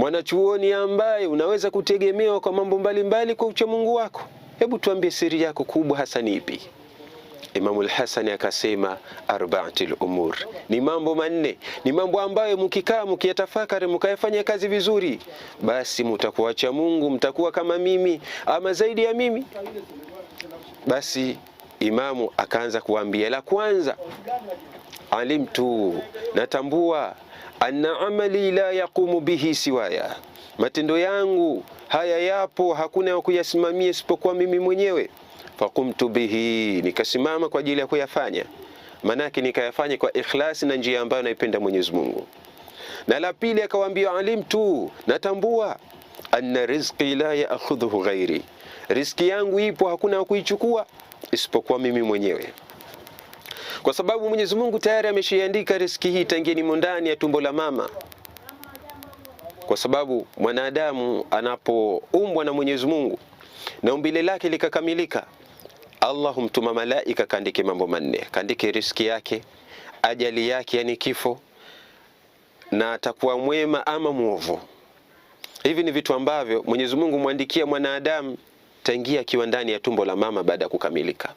mwanachuoni ambaye unaweza kutegemewa kwa mambo mbalimbali kwa uchamungu wako, hebu tuambie siri yako kubwa hasa ni ipi? Imamu al-Hasani akasema arbaatil umur, ni mambo manne, ni mambo ambayo mkikaa mkiyatafakari mkayafanya kazi vizuri, basi mtakuacha Mungu, mtakuwa kama mimi ama zaidi ya mimi. Basi imamu akaanza kuambia, la kwanza, alimtu, natambua anna amali la yaqumu bihi siwaya, matendo yangu haya yapo, hakuna wa kuyasimamia isipokuwa mimi mwenyewe. Faqumtu bihi, nikasimama kwa ajili ya kuyafanya, manake nikayafanya kwa ikhlasi na njia ambayo naipenda Mwenyezi Mungu. Na la pili akawaambia, alimtu, natambua anna rizqi la ya'khudhuhu ghairi, riziki yangu ipo, hakuna wa kuichukua isipokuwa mimi mwenyewe, kwa sababu Mwenyezi Mungu tayari ameshaiandika riziki hii tangia nimo ndani ya tumbo la mama, kwa sababu mwanadamu anapoumbwa na Mwenyezi Mungu na umbile lake likakamilika, Allah humtuma malaika kaandike mambo manne: kaandike riski yake, ajali yake, yani kifo, na atakuwa mwema ama mwovu. Hivi ni vitu ambavyo Mwenyezi Mungu mwandikia mwanadamu tangia akiwa ndani ya tumbo la mama baada ya kukamilika.